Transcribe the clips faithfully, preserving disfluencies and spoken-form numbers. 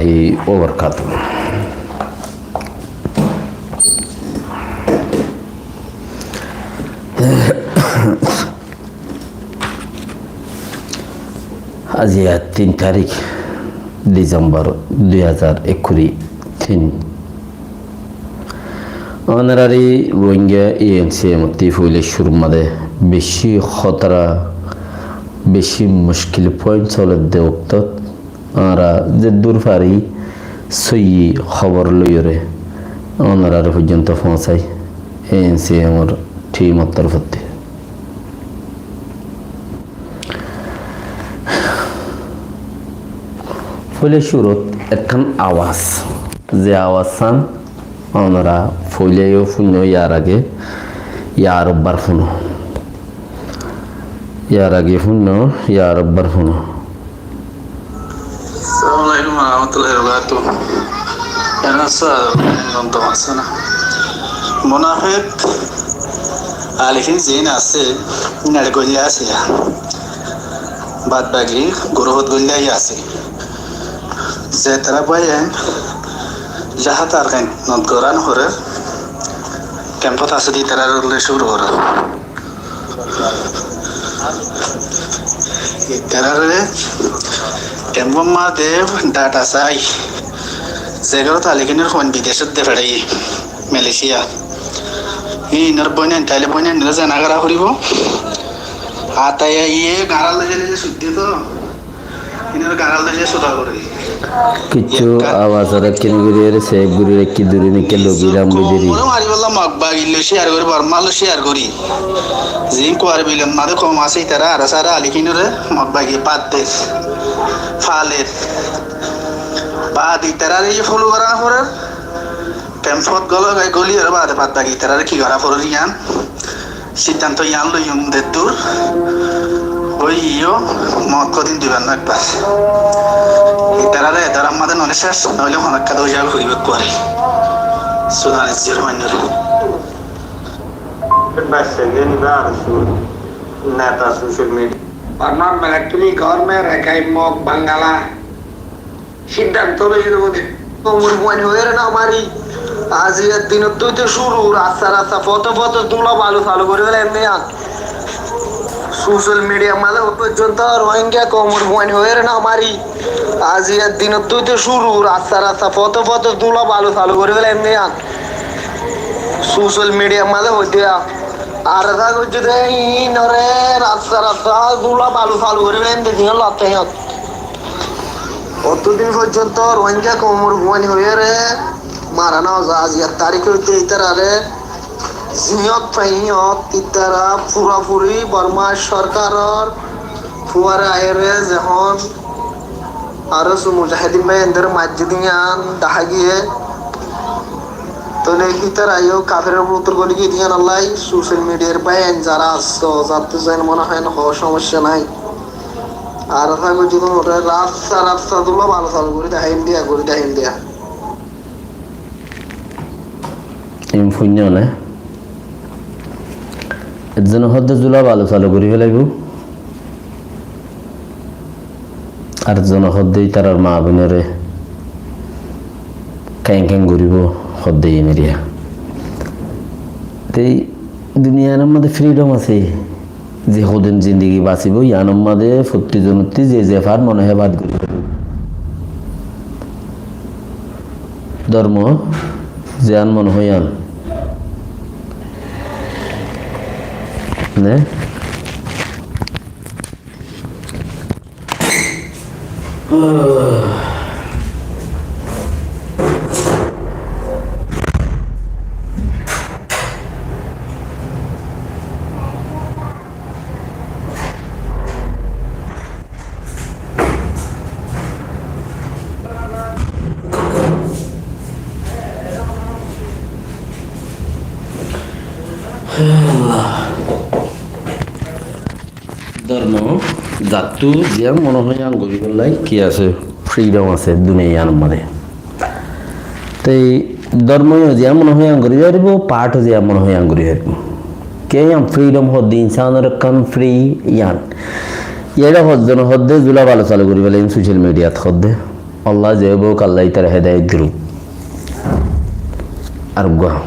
warahmatullahi wabarakatuh. Aijja tin tarík Disembor dui házar ekkuri tin. Ónorar Rohingya A N C M ottú foila cúrur mazé beci hótara, beci muckil point solédde októt añára zeddúr fari sóiyi hóbor loiyóre ónorar foijjonto foóñsai A N C M or team or torfóttu. Foila cúrut ekkán awaz, ze awazán ónora foila yó fúinno, yar age yar ekbar fúno. Yar age fúinno, yar ekbar fúno. Assalamu alaikum warahmatullahi wabarakatuh. Ena sar, non to asé na. Munafik alikin zin asé, nare golla asé ya. Bad bagi guruhot golla asé. Ze tara bái en jahat argen not goran horer, kempot asé di tara le cúru horer. Itarare kemfor mazé data sai, zegarot alikinor fon bidecót de feçaiye, Malaysia. Inor boinan, taile boinan nira zena gara foribo. Ataiya iye garal de jele je sudde to. Inor garal de je suda gore. Kissú awaz ar ekkán gori ar save gori rakí duri nikka logi ram gori deri. Mone mari bolla Mog bagi loi share gori, Borma loi share gori. Zin kuar bilon made kom asé, itara ara sara alikinore Mog bagi padder, faler. Bad itarare follow gora forer. Kempot golo gai goli ore bade bad bagi itarare ki gora forer iyan. Siddánto iyan loiyum de dur. Ói iyó, Mog hodin duibar no ekbar. Itarare edarar mazé noile céc, noile honó ekka dói zabe foribo kuare. Sudanir zero mainnore. Basse geni bar su neta social media. Barmar military, government, Rakhine, Mog, Bangala. Siddánto loiye de bóle, koumor fuain hoiyóre no mari. Aijjar dinot dóite cúru, rasta rasta, fote fote dula balu salu gori felaiyum de yián. Social media mazé hoó foijjonto Rohingya koumor fuain hoiyóre no mari. Aijjar dinot dóite cúru, rasta rasta, fote fote dula balu salu gori felaiyum de yián. Social media mazé hoó de yián. Ar esa goijje de inore rasta rasta dula balu salu gori felaiyum de yián latte yián. Otodin foijjonto Rohingya koumor fuain hoiyóre mara no za, aijjar tarík óite itarare ziyot fai hiyot itara furafuri Borma sorkaror fuare aiyóre zehón ar esu mujahidin bái endor maijjé de yián dahá giyé. Tóile itara yó kaferor bútor goli giyé de yián Allah, social mediar bái en zara asó, zattu zen mone hoó no hoó somosya nai. Ar esa goijje de mone rasta rasta dula balu salu gori dahá India, gori dahá India. Im fuinno ne? Ekzone hoó de dula balu salu gori felaibo. Ar ekzone hoó de itarar ma boinore keng keng goribo hoó de iyan eriya. Te duniyair mazé freedom asé. Ze hodin zindigi basibo, yiánor mazé fottí zonottí ze ze far mone hoó bad gori faribo. Dormo ziyán mone hoó yián. Ne? Dormo zattu ziyán mone hoó yián goribolla ki asé, freedom asé duniya yiánor mazé. Te dormo yó ziyán mone hoó yián gori faribo, part ó ziyán mone hoó yián gori faribo. Ke yián freedom hoó de insanor ekkán free yián. Ere hoó zone hoó de dula balu salu gori felaiyum social mediat hoó de. Allah ze ók, Allah ítara hedayot goruk. Ar uggwá.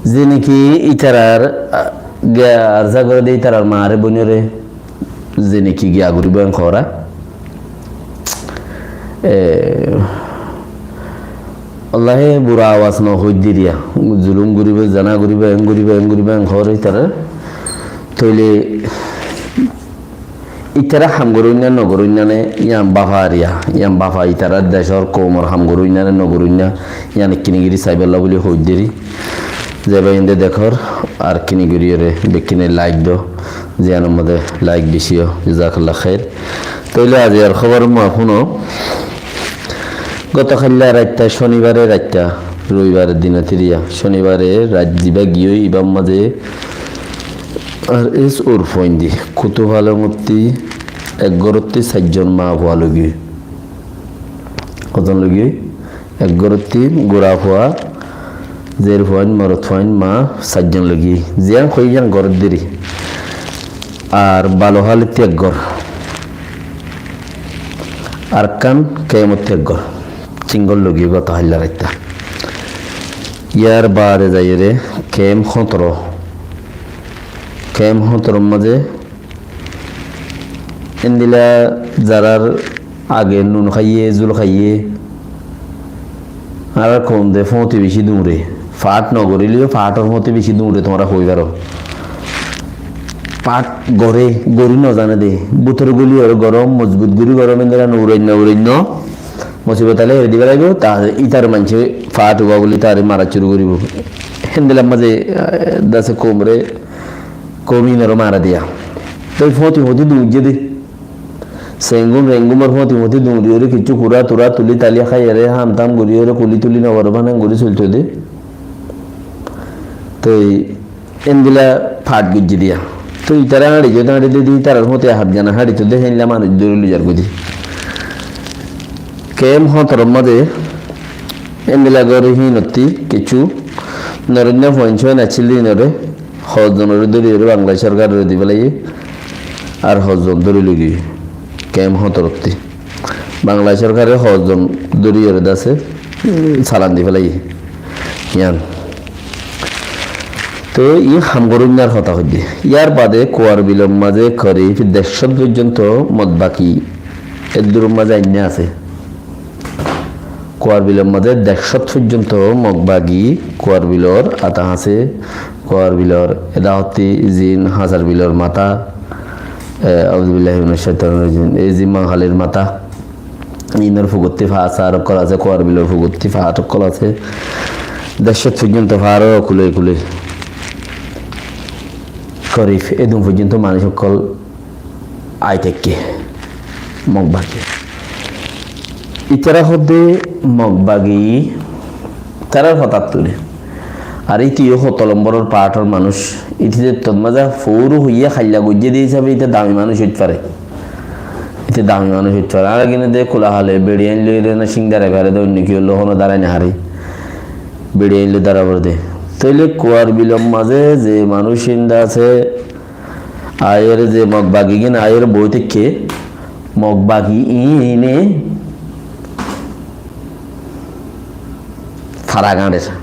Ze niki ítarar, a, ge-, arza goré de ítarar maáre boinoré, ze niki giya goribo en hoóra. E, Allahe bura awaz no hoiddé riya, zulum goribo, zena goribo, en goribo, en goribo, en hoóre ítara. Tóile ítara ham goróinna no goróinna ne, yián báfa ariya, yián báfa ítarar decór koumor ham goróinna ne no goróinna, yián ekkini gori saibálla buli hoiddé ri. Ze báiyainde dekór, ar ekkini gori ore bekkúne laik do, ziyánor modé laik beci ó, jazakallah khair. Tóile aijjar hóbor ma fúno, goto kailla raitta, cónibare raitta, roibare din ot eriya, cónibare rait zibá giyói, ibár mazé ar es ur fuain di, Kutu Falongottí ek górottí sairzon maa fua logiyói. Hozon logiyói? Ek górottí gura fua, zer fuain, morot fuain, maa sairzon logiyói. Ziyán hoiyé yían górottí deri. Ar Balohálittí ek gór. Ar ekkán Keémottí ek gór. Tin gór logiyói goto hailla raitta. Yar baade zaiyóre Keém hótoro. Keém hótoror mazé endilla zarar age nun háiye, zul háiye, añárar koum de fóti beci duñre. Faát no goríleyó faátor fóti beci duñre, tuáñra hoi faro. Faát goré, gorí no zane de. Bútore gúli ore gorom, mozbut gorí gorom, endilla no urai no, urai no. Mosibot aile heri diba laibo, ta ítar maincé faát uwa buli tare mara cúru goribo. Héndilla mazé, eh, dase koumre, koum inore mara diya. Toi fóti fóti duñijje de. Sengum rengumor fóti fóti duñri ore kissú kura tura tuli tali háiyore ham tam gori ore kuli tuli no baro bana gori solto de. Toi endilla faát goijje diya. Toi ítara háñçi zodi háñçi de di ítarar fóti haf zana háñçi to de héndilla manúic dóri loi zar goi de. Keém hótoror mazé endilla gori hínottí kissú noróinna fuain suain accíl de inore hozzonore dóri ore Bangla sorkarore di félaiye ar hozzon dóri loi giyé keém hótorottí. Bangla sorkare hozzon dóri ore dase, um, salan di félaiye. Yián. Te i ham goróinnar hotá hoiddé. Yar bade Kuar Bilor mazé korib dercót foijjonto Mog bagi eddur mazé ainné asé. Kuar Bilor mazé dercót foijjonto Mog bagi Kuar Bilor ata asé, Kuar Bilor eda hottí zin Hazar Bilor mata, e, auzubillahi minash shaitanir rajim, e zin Manghalir mata. Inor fugottí faár saár ókkol asé, Kuar Bilor fugottí faár ókkol asé. Dercót foijjonto faár ókkole kule. Korib edun foijjonto manúic ókkol ai táikke. Mog bagi. Ítara hoódde Mog bagi tarár hotát tule. Ar íte yó hoto lomboror faátor manúic. Íte de tot mazé fóru hoiyé háilla goijjé de hísabe íte dami manúic óit fare. Íte dami manúic óit fare. Añára gine de kula hale beçi ain loi re na cing darai fare de oinno kiyó loi hono darai no fare. Beçi ain loi dara fore de. Tóile Kuar Bilor mazé ze manúic inda asé, aiyóre ze Mog bagi gin aiyóre boi táikke, Mog bagi iíne fara gañçer.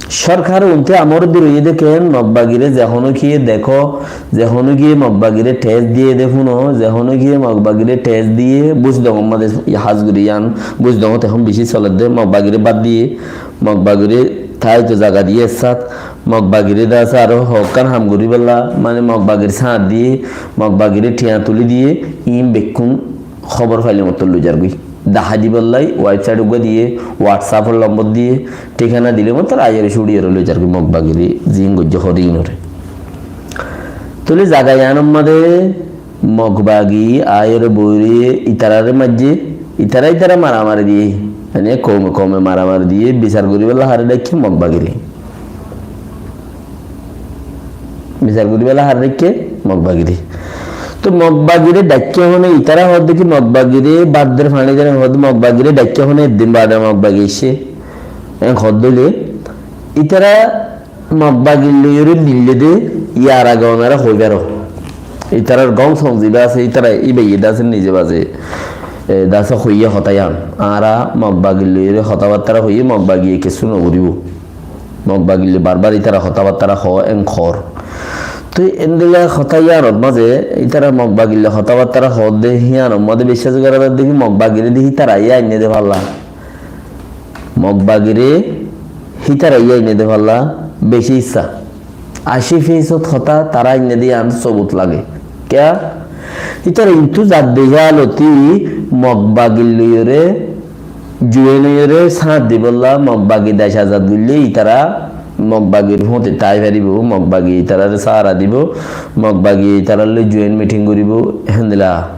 Sorkar unte amor dóri roiyé de ken, Mog bagire ze honó kiye dekó, ze honó kiye Mog bagire thes diye de fúno, ze honó kiye Mog bagire thes diye, Buzdongor mazé hás gorí yián, Buzdongot ehón beci soler de, Mog bagire bad diye, Mog bagire táito zaga diye essát, Mog bagire de asé aró hokkán ham goríbolla, mane Mog bagir sáñt diye, Mog bagire thiañ tuli diye, iín bekkún hóbor failor mottor loi zargói. Dahái dibolla website uggúa diye, WhatsApp or lombor diye, thíkana dile mottor aiyóre cúçiyóre loi zargói Mog bagire ziín goijjé hoó de iínore. Tóile zaga yiánor mazé Mog bagi aiyóre boiré itarare maijjé, itara itara maramari diye, mane koume koume maramari diye, bisar goríbolla hare dhaikké Mog bagire. Bisar goríbolla hare dhaikké Mog bagire. Tóu Mog bagire dhaikké hone, itara hoódde ki Mog bagire bad der faní der hoódde Mog bagire dhaikké hone, eddin bade Mog bagi aiccé. En hoódde óile itara Mog bagir loiyóre mille dé, yar age onará hoi faro. Ítarar gom song ziba asé, ítara íba ye dase nize baze, e, dase hoiye hotá yián. Añára Mog bagir loiyóre hotábattára hoiye, Mog bagiye kessú nogoribo. Mog bagir loi barbar ítara hotábattára ho, en hor. Toi endilla hotá yiánor maze, ítara Mog bagir loi hotábattára hoódde, híyanor maze biccác gora zar de ki Mog bagire de hítara aiyé ainne de falla. Mog bagire hítara aiyé ainne de falla beci issá. Aci fisod hotá tará ainne de yián sobut lage. Kiyá? Ítara intu zadde háloti Mog bagir loiyóre juwen óiyore sáñt dibolla, Mog bagi dec azad goille ítara Mog bagir fúañti tái faribo, Mog bagi ítarare sára dibo, Mog bagi ítarar loi juwen miting goribo, héndilla.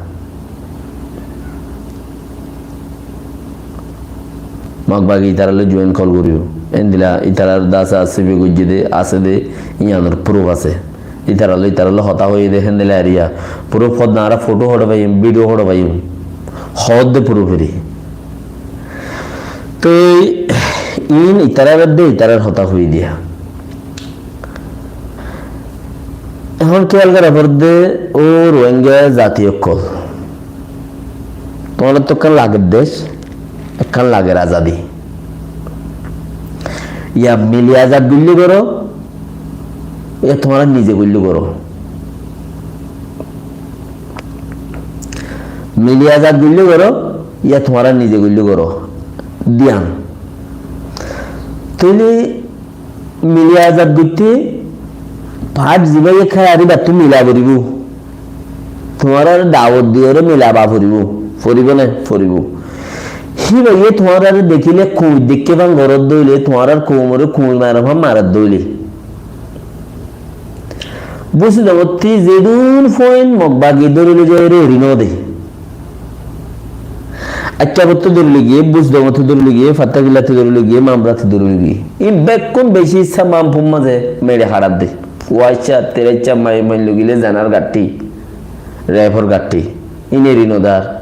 Mog bagi ítarar loi juwen kol goribo, héndilla ítarar dasa sibi goijje de, asé de, yiánor pruf asé. Ítarar loi, ítarar loi hotá hoiye de héndilla eriya. Pruf hoódde añára foto hoçé faiyum, vidio hoçé faiyum. Hoódde pruf eri. Toi iín ítarar edde ítarar hotá hoiye diya. Ehón kiyal gora foredde, ó Ruáingga zati ókkol. Tuáñrattú ekkán lager dec, ekkán lager azadi. Ya mili azad goille goró, ya tuáñra nize goille goró. Mili azad goille goró, ya tuáñra nize goille goró. Diyan. Tóile mili azad goitté, fáth zibáye kháiye ar íbattú mila foribó. Tuáñrare dawot diyóre milaba foribó. Foribó né? Foribó. Híbaye tuáñrare dekíle kuñi dekké fán goródde óile, tuáñrar koumore kuñi mare fán maredde óile. Busidongottú zedún fuain Mog bagi dóri loi zaiyóre eri node. Aiccabottu dóri loi giyé, Busidongottú dóri loi giyé, Fattarkillattu dóri loi giyé, Mamrattú dóri loi giyé. Ín bekkún beci issá Mampur mazé meçi haçadde. Fuaicca, teraiccá, mai, mai loi gile zanar gaththi, repor gaththi. Ín eri nodar.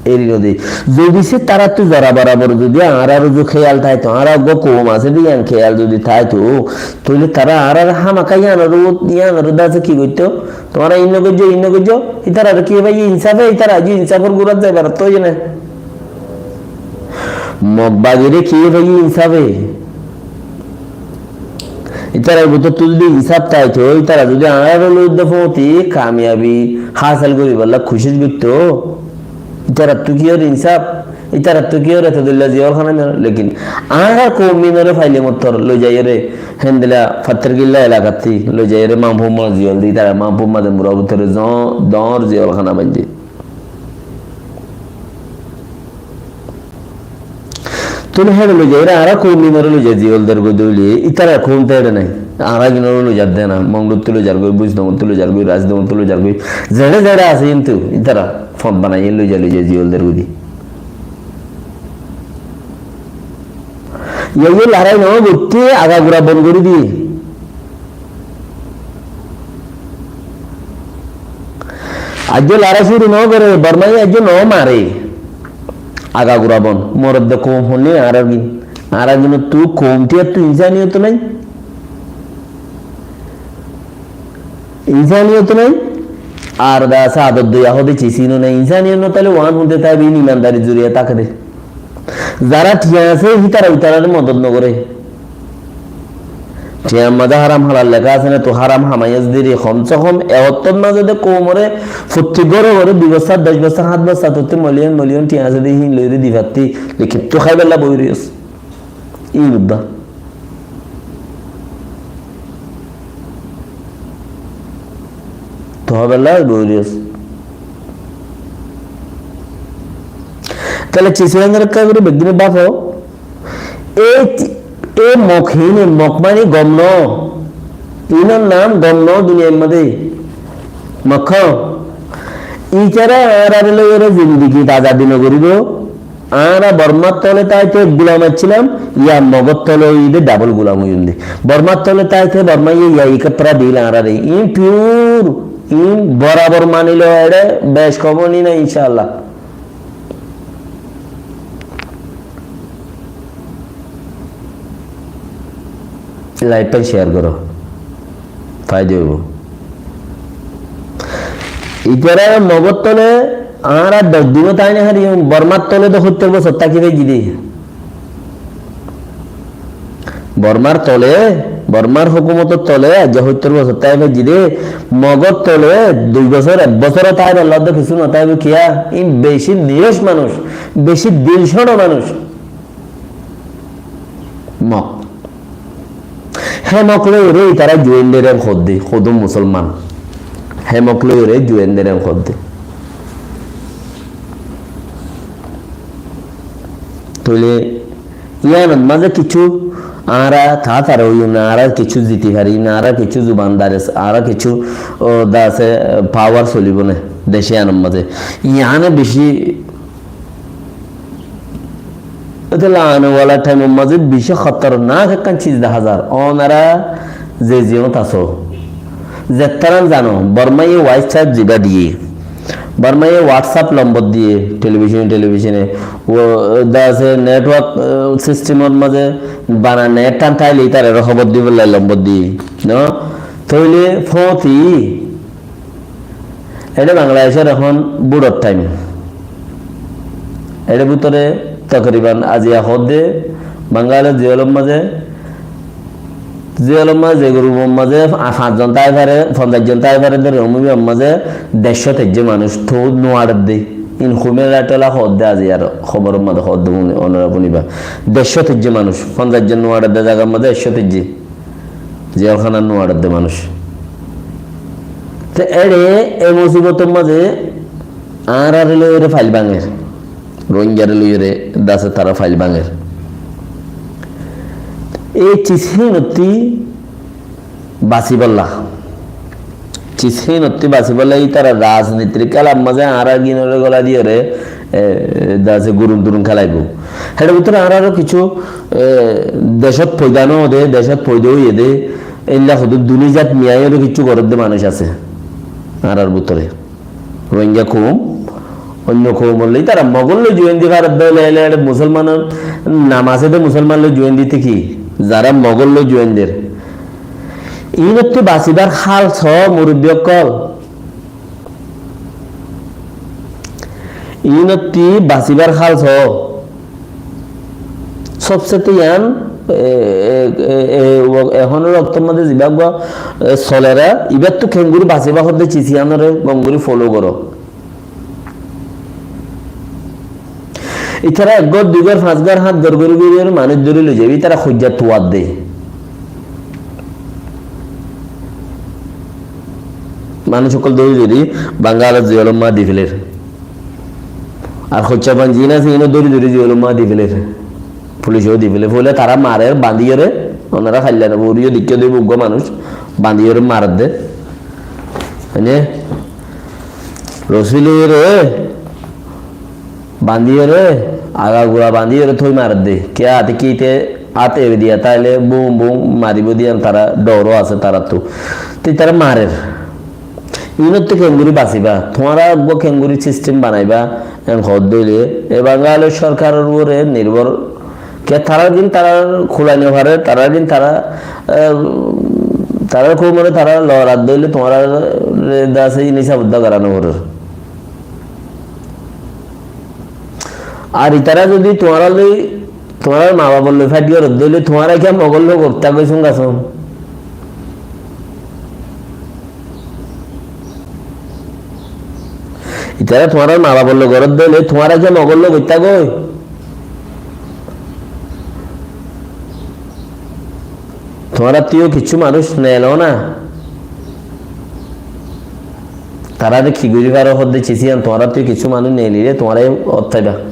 Eri node. Zodi se tarattú zora borabor zodi añárar uzu kéyal táito, añárar uggwá koum asé de yián kéyal zodi táito, tóile tará añárar hámaka yiánor u-, yiánor dase ki goitto? Tuáñra inno goijjo, inno goijjo, ítarare ki bái insafe, ítara aijjó insafor gurat zaibar to óiye né? Mog bagire ki bái insafe? Ítarar bútottu zodi insaf táito, ítara zodi añárar loi de fóti kamiyabi hásil goríballa kucíc goitto, ítarattú ki or insaf? Ítarattú ki or eto dóilla ziyol hána miyar? Lekin añárar koum minore faile mottor loi zaiyore héndilla Fattarkilla elakattí loi zaiyore Mampur ma ziyol de, ítara Mampur ma de mura bútore zo-, dor ziyol hána bainde. Tóile héçe loi zai, añára koum minore loi zai, ziyol der goi dóile, ítara koum to héçe nai. Añára ginore loi zar de na, Mongduttú loi zar goi, Busidongottú loi zar goi, Rasidongottú loi zar goi. Zeçe zeçe asé kintu, ítara font banaiye loi zai, loi zai, ziyol der goi di. Yaiye lorai no goitte, agagura bon gori diye. Aijjó lorai cúru no gore, Bormaye aijjó no mare. Agagura bon, morodde koum honni añárar gin. Añárar ginottú koum tiyattú insaniyot nai. Insaniyot nai. Ar da sador doya hode cisino nai. Insaniyot no táile uán hode táibe, in imandari zoriya táke de. Zara thiañ asé, hítara ítarare modot no gore. Thiañr mazé háram halal leká asé né, tui háram hamai asé dé re, hom se hom e ottót mazé dé koumore fottí góre góre dui bosór, doc bosór, háñt bosór, tottí miliyon miliyon thiañ asé dé, híin loiyóre di fattí, lekin tui háiballa boi roiyós. Íin uddá. Tui háiballa boi roiyós. Tóile cisé engorá ekká gorí beggúne báfo. Ei, ei Mog híin, Mog mani gom no. Iínor nam gom no duniyair mazé. Mog hó. Ítara añárare loiyóre zindigi azadi no goríbo. Añára Bormar tole táite gulam accílam, ya Mogor tole óiye dé dabol gulam óiyum dé. Bormar tole táite Bormaye ya ikapra dil añárare. Iín pure, iín borabor mani lo ere, bec kom ni na, incállah. Live-an share goró. Faida óibo. Ítara Mogor tole añára dóc dibó tái no fari, Bormar tole to hóttor bosór táki faijjí dé. Bormar tole, Bormar hókumotor tole aijja hóttor bosór táki faijjí dé. Mogor tole dui bosór, ek bosór táibar lói kessú no táibo kiyá? Ín beci niyós manúic, beci dilcóço manúic. Mog. Hé Mog loiyóre ítara juain der en hoódde, hodún musolman. Hé Mog loiyóre juain der en hoódde. Tóile yíanor mazé kessú añára taátara óiyum né, añára kessú ziti fari né, añára kessú zubandar asé, añára kessú, ó, dá asé, power solibo né dec yíanor mazé. Yíane beci Etolla ane wala thaimor mazé beci hótornak ekkán ciz dehá zar. Ónara ze ziyót asó, zettáran zano, Bormaye WhatsApp zibá diyé, Bormaye WhatsApp lombor diyé, telibicone, telibicone, ó, dá asé network, eh, sistemor mazé bana net tán táile ítarare hóbor dibolla lombor diyé, no? Tóile fóti Eçé Bangladecór ehón búçor thaim. Eçé bútore tokriban aziya hoódde Bangalor ziyólor mazé, ziyólor mazé, ze gurupor mazé fa-, fañs zon tái fare, fonzaic zon tái fare, dóri omúbiyar mazé dercót aijjé manúic toóu nuaçedde. Ín Human Rights ola hoódde aziyar hóboror mazé hoódde funi-, onora funiba. Dercót aijjé manúic, fonzaic zon nuaçedde zagar mazé dercót aijjé. Ziyólkánat nuaçedde manúic. Te eçé e musibotor mazé añárare loiyóre fail báñger. Rohingyare loiyóre dase tará fail báñger. Ei ciz hínottí basibólla. Ciz hínottí basibólla ítara rajnitir kélar mazé añára gínore gola diyóre, e, dase gurum durum kélaibó. Héçe bútore añáraró kessú, e, decót foida no óde, decót foida óiye de, éilla hodún duni zat miyaiyóre kessú gorédde manúic asé añárar bútore. Rohingya koum, oinno koum óile ítara Mogor loi juain di faredde óile, éle éle musolmanor nam asé de musolman loi juain dite ki? Zará Mogor loi juain der. Ínottí basibar hál soó, murubbi ókkol. Ínottí basibar hál soó. Sobsete yián, e, e, e, e, o-, ehónor októr mazé zibá uggúa, e, soler, ibáttu keéngori basibá hoódde ciz yiánore gom gori follow goró. Ítara ek gór, dui gór, fañs gór, hát gór gori gori manúic dóri loi zaibo, ítara hoijja tuadde. Manúic ókkol dóri dóri Bangalor ziyólor mazé di féler. Ar hoicca banzi yián asé, yián ó dóri dóri ziyólor mazé di féler. Fulice ó di féler. Foila tará marer, bandiyóre, onora háilla no, furiyó deikkó de uggúa manúic, bandiyóre maredde. Mane, rosi loiyóre, bandiyóre, agagura bandiyóre toi maredde. Kiyá ate ki te Át eri diya táile bum bum maribó de yián tará dhour ó asé taráttu. Te tará marer. Inottú keéngori basiba? Tuáñra uggúa keéngori sistem banaibá? En hoódde óile, e Bangal sorkaror uore nirbhor. Ke tarár din tará kulai no fare, tarár din tará, e, tarár koumore tará loradde óile tuáñrare de asé ini sabudda gorá no forer. Ar itará zodi tuáñra loi Tuáñrar ma baf loi fáit goródde óile tuáñra kiyá Mogor loi goittá goi sunga sun. Itará tuáñrar ma baf loi goródde óile tuáñra kiyá Mogor loi goittá goi. Tuáñrattú yó kessú manúic neeló na. Taráre ki gorí faro hoódde ciz yián, tuáñrattú kessú manúic neelile tuáñra yó ót táiba.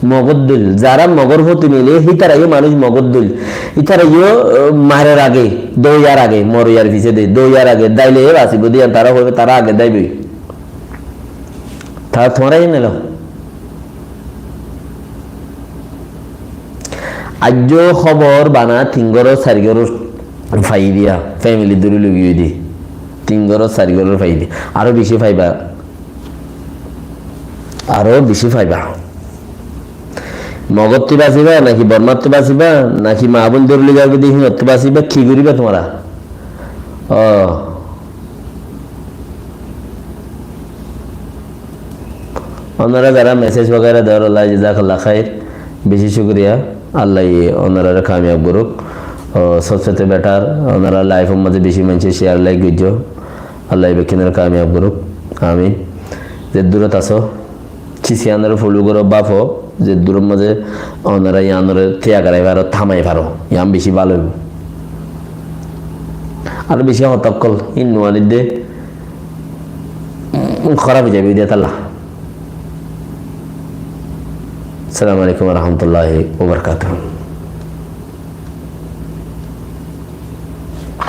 Mogor dóil, zará Mogor fóti neile, hítara yó manúic Mogor dóil. Ítara yó, eh, marer age, dóiyar age, moroiyar fisé de, dóiyar age, dáile yó basibó de yián, tará hoibo, tará age dáiboi. Tará tuáñra yó neeló. Aijjó hóbor bana tin góror sair góror faiyé diya, family dóri loi giyé de. Tin góror sair góror faiyé de. Aró beci faiba. Aró beci faiba. Mogottú basiba, naki Bormattú basiba, naki maa boindór loi zargói de hínottú basiba, ki goriba tuáñra? Ó. Ónara zara message wagaira der, Allah jazakallah khair, beci cúkuriya. Allah ye ónarare kamiyab gorouk. Ó, sobse to better, ónara live or maze beci maincé share, like goijjó. Allah ye bekkúnore kamiyab gorouk. Amin. Ze durot asó, Cis iánore follow goró, báfo, ze duror maze ónara iánore tiya gorai faro, tamai faro, ián beci bála óibo. Aró beci hotá ókkol, ín nuanídde, mm, hóraf ói zaibo de tálla. Assalamu alaikum wa rahmatullahi wa barakatuhu.